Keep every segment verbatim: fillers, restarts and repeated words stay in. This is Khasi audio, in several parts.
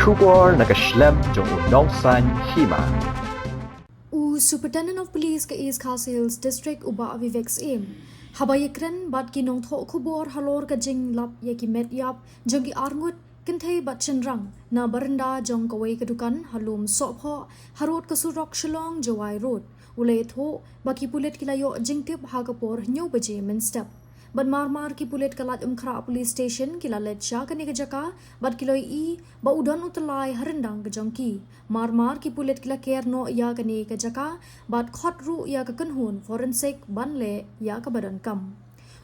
Khubor na ka shlem jong u Nongsaiñ Hima. U Superintendent of Police ka East Khasi Hills District, u Bah Vivek Syiem, haba ïakren bad ki nongthoh khubor halor ka jinglap ïa ki met ïap jong ki arngut kynthei bad shynrang na baranda jong kawei ka dukan ha Lum Sohphoh, harud ka surok Shillong Jowai Road, u la ïathuh ba ki pulit ki la ïoh jingtip ha ka por hynñiew baje mynstep. Bad mar mar ki pulit ka Laitumkhrah Police Station ki la leit sha kane ka jaka bad ki la ïohi ba u don u tyllai ha ryndang ka jong ki. Mar mar ki pulit ki la ker noh ïa kane ka jaka bad khot ruh ïa ka kynhun forensic ban leh ïa kaba donkam.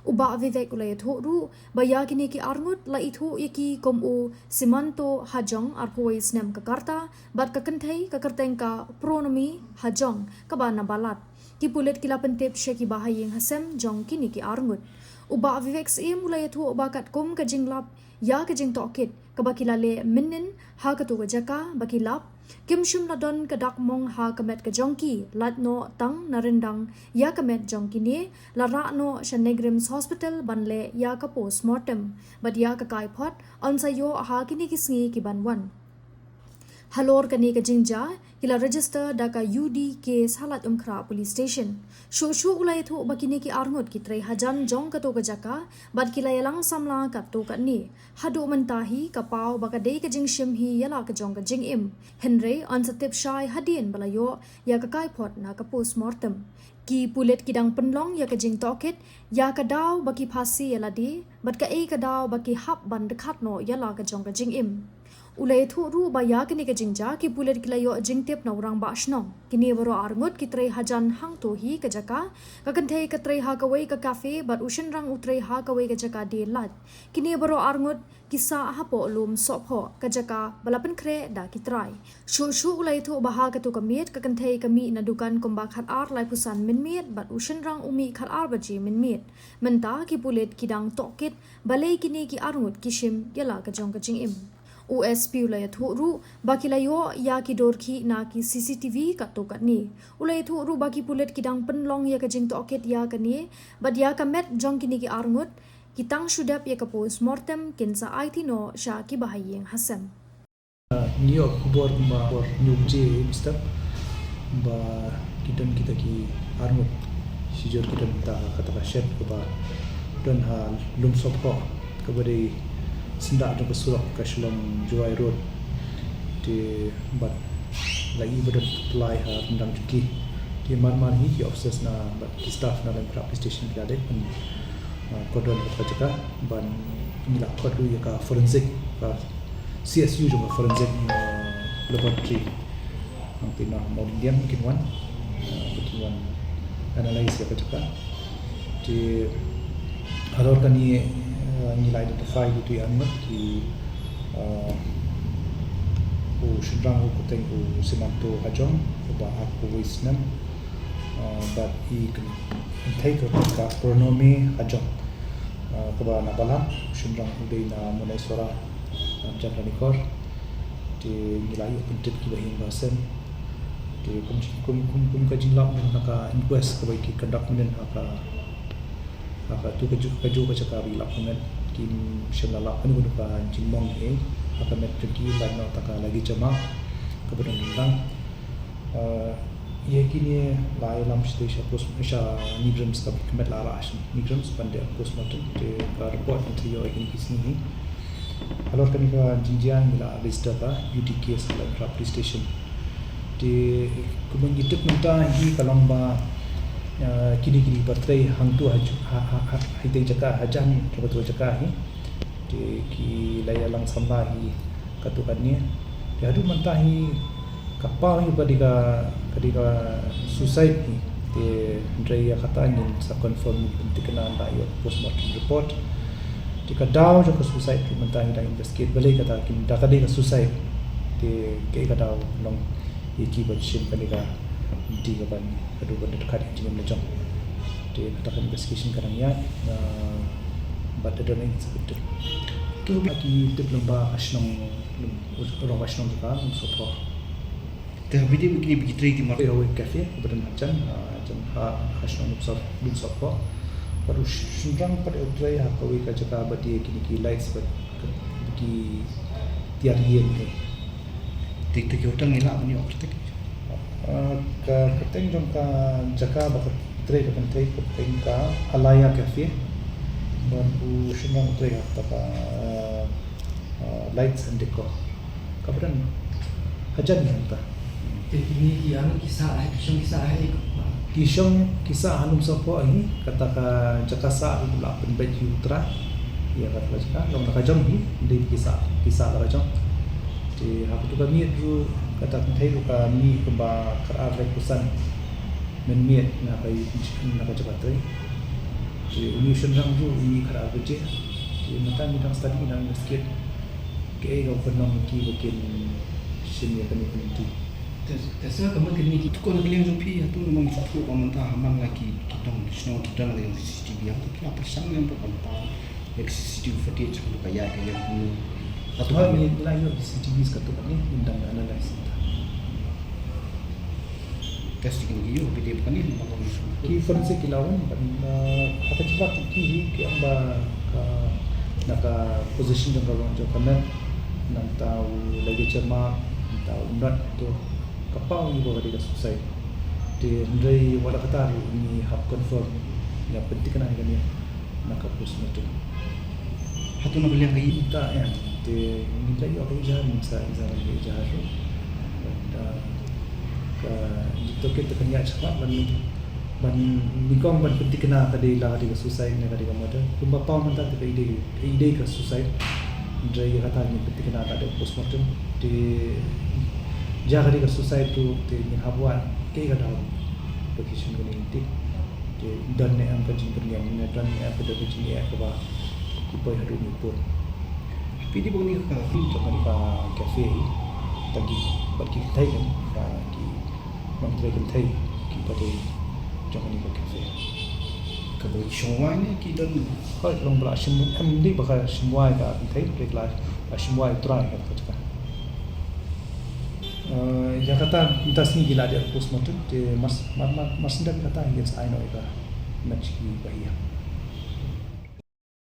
U Bah Vivek u la ïathuh ruh ba ïa kine ki arngut la ithuh ïa ki kum u Simanto Hajong, arphew wei snem ka rta, bad ka kynthei ka kyrteng ka Pronomi Hajong, kaba na Balat. Ki pulit ki la pyntip sha ki bahaïing hasem jong kine ki arngut. U Bah Vivek Syiem u la ïathuh ba katkum ka jinglap ïa ka jingtohkit kaba ki la leh mynnin ha kato ka jaka ba ki lap, kim shym la don ka dak mong ha ka met ka jong ki, lait noh tang na ryndang ïa ka met jong kine, la rah noh sha NEIGRIHMS Hospital ban leh ïa ka postmortem bad ïa ka kaiphod yn sa ïoh ha kine ki sngi ki ban wan. Halor kane ka jingjia ki la register da ka U D case ha Laitumkhrah Police Station. Shuh shuh u la ïathuh ba kine ki arngut ki trei hajan jong kato ka jaka bad ki la ïalang samla katto katne. Haduh mynta hi ka paw ba ka dei ka jingshim hi ïa la ka jong ka jingim. Hynrei yn sa tip shai hadien ba la ïoh ïa ka kaiphod na ka postmortem. Ki pulit ki dang pynlong ïa ka jingtohkit ïa ka daw ba ki phasi ïa lade bad kaei ka daw ba ki hap ban dkhat noh ïa la ka jong ka jingim. U la ïathuh ruh ba ïa kane ka jingjia ki pulit ki la ïoh jingtip na u rangbah shnong. Kine baroh arngut ki trei hajan hangto hi ka jaka, ka kynthei ka trei ha kawei ka cafe bad u shynrang u trei ha kawei ka jaka die lait. Kine baroh arngut ki sah hapoh Lum Sohphoh, ka jaka ba la pynkhreh da ki trai. Shuh shuh u la ïathuh ba ha kato ka miet ka kynthei ka mih na dukan kumba khatar laiphew san mynmiet bad u shynrang u mih khatar baje mynmiet. Mynta ki pulit ki dang tohkit balei kine ki arngut ki shim ïa la ka jong ka jingim. U S P u la ïathuh ruh ba ki la ïoh ïa ki dur khih na ki C C T V katto katne. U la ïathuh ruh ba ki pulit ki dang pynlong ïa ka jingtohkit ïa kane bad ïa ka met jong kine ki arngut, ki tang shu dep ïa ka postmortem kin sa aiti noh sha ki bahaïing hasem. Ah, ngi ïoh khubor kumba por hynñiew baje mynstep ba ki don kita ki arngut, shijur ki don ha kata ka shed kaba don ha Lum Sohphoh, kaba dei syndah jong ka surok ka Shillong Jowai Road. Te bad la ïohi ba don tyllai ha ryndang jong ki. Te mar mar hi ki officers na bad ki staff na Laitumkhrah Police Station ki la leit ban, ah, kordon ka jaka ban ngi la khot ruh ïa ka forensic, ka C S U jong ka forensic, ah, laboratory. Hangtei na Mawlyndiam kin wan, ah, kin wan analyze ïa ka jaka. Te halor kane, ah, ngi la identify ïa uto u arngut, ki, ah, u shynrang u kyrteng u Simanto Hajong, uba arphew wei snem, ah, bad i kyn-, kynthei ka kyrteng ka Pronomi Hajong, ah, kaba na Balat, u shynrang u dei na Munaisora, ah, Jan Ranikor. Te ngi la ïoh pyntip ki bahaïing bahasem. Te kum, kum, kum, kum ka jinglap na ka inquest kaba ki conduct mynnin ha ka, ha kato ka juh, ka juh ka jaka ba ki lap ka met, kim shym la lap kano kano ka jingmong hi ha ka met jong ki, lait noh tang ka luggage jong ki kaba don ryndang. Ah, ïa kine la ïalam shatei sha post, sha NEIGRIHMS, ka met la rah sha NEIGRIHMS ban leh postmortem, te ka report ngin sa ïoh ïa kine ki sngi hi. Halor kane ka jingjia ngi la register ka U D case ha Laitumkhrah Police Station. Te kumba ngi tip mynta hi ka long ba, ah, kine kine ba trei hangto ha ju-, ha, ha, ha, ha itei jaka hajan jong kato jaka hi. Te ki la ïalang samla hi katto katne. Te haduh mynta hi ka paw hi ba dei ka, ka dei ka suicide hi. Te hynrei ïa kata ngin sa confirm, ngin pynthikna ynda ïoh postmortem report. Te ka daw jong ka suicide ruh mynta ngi dang investigate balei kata, kin da ka dei ka suicide. Te kaei ka daw long ïa ki ban shim kane ka lynti kaban, ka dei ban dkhat ïa ka jingim la jong. Te kata ka investigation ka dang ïaid, ah, bad da don ïa ki sa pyntip. Ki ruh ki tip lyngba ka shnong, lyngba ka shnong jong ka, Lum Sohphoh. Te ha bynta kine ba ki trei ki mar, ïa kawei ka cafe ba don hajan, ah, hajan ha, ha shnong Lum Soh-, Lum Sohphoh. Bad u shynrang pat u trei ha kawei ka jaka ba die kine ki lights bad ki tiar ïing hi. Te, te ki hotel ngi lah ban ïoh kyrteng? Ah, ka kyrteng jong ka jaka ba ka trei ka pynthei ka kyrteng ka Alaya Cafe. Bad u shynrang u trei ha kata ka, ah, ah, Lights and Decor. Ka ba don hajan ïa kata. Te kine ki, ano, ki sah, eh, ki shong ki sah, eh, ki shong ki sah ha Umsawpoh hi, kata ka jaka sah ruh la pynbeit hi u trai. Ïa kata ka jaka, long la ka jong hi, dei ki sah, ki sah la ka jong. Te ha katu ka miet ruh, kata ka kynthei ruh ka mih kumba khatar laiphew san mynmiet na ka, na ka jaka trei. Te une u shynrang ruh u mih khatar baje. Te mynta ngi dang study, ngi dang investigate kaei kaba pynlong ïa ki ba kin shim ïa kane ka lynti. Te, te sir, ka mut kine ki, to ka na ka liang jong phi, hato namar ngi sngewthuh ba mynta ha man la ki, ki dong, ki shnong ki don la ka jong C C T V, hato phi la pyrshang ne em ba mynta ïa ka C C T V footage, hato ka ïaid ka ïeng kumno? Hato ngi la ïoh C C T V katto katne, ngin dang analyse mynta. Test kine ki ïoh, phi dei ba kane, namar ba ngi sngewthuh. Ki forensic ki la wan, ban, uh, ha ka jingpang ki hi, ki ong ba ka, na ka position jong ka, jong ka knife, nangta u ligature mark, nangta u nut, to ka paw ïa ba ka dei ka suicide. Te hynrei wat la katta ruh ngi hap confirm ïa, pynthikna ïa kane na ka postmortem. Hato na ka liang ka ïing? Mynta em, te ngi la ïoh ka ejahar, ngi sa, ngi sa ban ïoh ejahar ruh. Bad, uh, ka, to kit te kan ïaid shakhmat ban, ban nyngkong ban pynthikna ka dei la ka dei ka suicide ne ka dei ka murder. Kumba paw mynta te ka dei, ka dei ka suicide. Hynrei ïa kata ngin pynthikna da ka postmortem. Te ïa ka dei ka suicide ruh te ngin hap wad kaei ka daw ba ki shim kane ka lynti. Te don ne em ka jingpynïeng ne don ne em ka, don ka jingeh kaba ki poi haduh mynta. Phi dei ba kane ka, phi dei ba kane ka cafe hi. Tang ki, bad ki kynthei kan, ba ki nongtrei kynthei kiba dei jong kane ka cafe. Kaba ki shong wai ne ki don? Hooid, long ba la shim, em, dei ba ka shim wai ka kynthei, dei ba la, la shim wai u trai ha kata ka jaka. Eh, ïa kata mynta sngi ki la dep postmortem, te mar, mar, mar, mar shen dep ïa kata ngin sa ai noh ïa ka met sha kiba ïa.